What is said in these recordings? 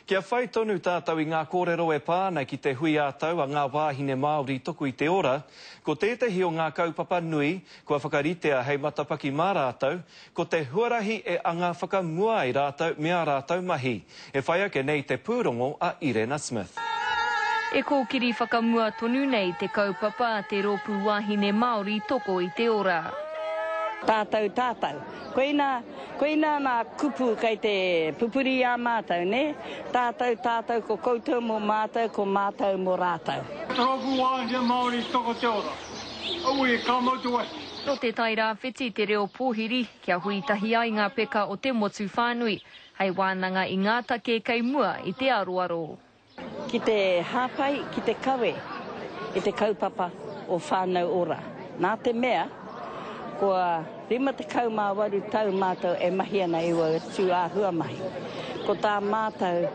Kia whai tonu tātou i ngā kōrero e pā ana ki te hui ā-tau a ngā wāhine Māori Tuku i te Ora, ko tētehi o ngā kaupapa nui kua whakaritea hei matapaki mā rātou, ko te huarahi e anga whakamua ai rātou me ā rātou mahi. E whai ake nei te pūrongo a Irena Smith. E kōkiri whakamua tonu nei te kaupapa a te Rōpū Wāhine Māori Toko i te Ora. Tātou, tātou. Koina, koina nā kupu kei te pupuri i a mātou, nē? Tātou, tātou, ko koutou mō mātou, ko mātou mō rātou. Te Rōpū Wāhine Māori Toko Te Ora. Auē, ka mau te wahine. Nō Te Tai Rāwhiti te reo pōhiri kia hui tahi ai ngā peka o te motu whānui hei wānanga i ngā take kei mua i te aroaro. Ki te hāpai, ki te kawe i te kaupapa o Whānau Ora. Nā te mea, kua 58 tau mātou e mahi ana i aua tū āhua mahi. Ko tā mātou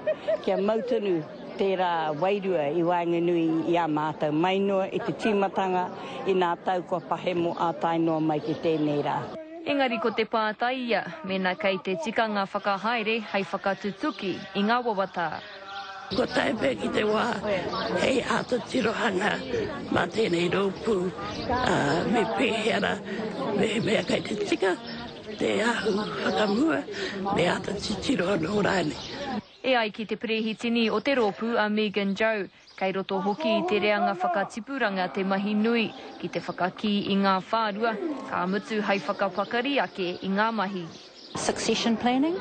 kia mau tonu tērā wairua i waenganui i a mātou mai noa i te tīmatanga i nā tau kua pahemo ā tae noa mai ki tēnei rā. Engari ko te pātai ia, mēnā kei te tika ngā whakahaere hei whakatutuki i ngā wawata. Kua tae pea ki te wā hei āta tirohanga mā tēnei rōpū, ā, me pēhea rā, mehemea kei te tika te ahu whakamua, me āta titiro anō rānei. E ai ki te perehitini o te rōpū a Megan Joe, kei roto hoki i te reanga whakatipuranga te mahi nui ki te whakakī i ngā whārua, ka mutu hei whakapakari ake i ngā mahi. Succession planning,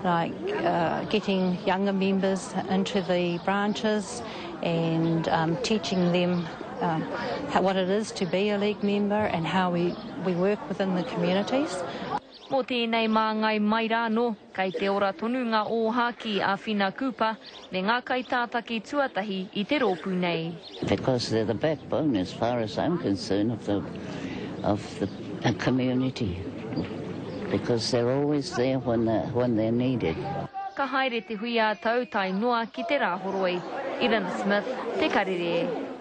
like getting younger members into the branches and teaching them what it is to be a league member and how we we work within the communities. Mō tēnei māngai mai rānō, kei te ora tonu ngā ōhākī a Whina Cooper me ngā kaitātaki tuatahi i te rōpū nei. Because they're the backbone as far as I'm concerned of the of the community because they're always there when they're when they're needed. Ka haere te hui ā-tau tae noa ki te Rāhoroi. Irina Smith, Te Karere.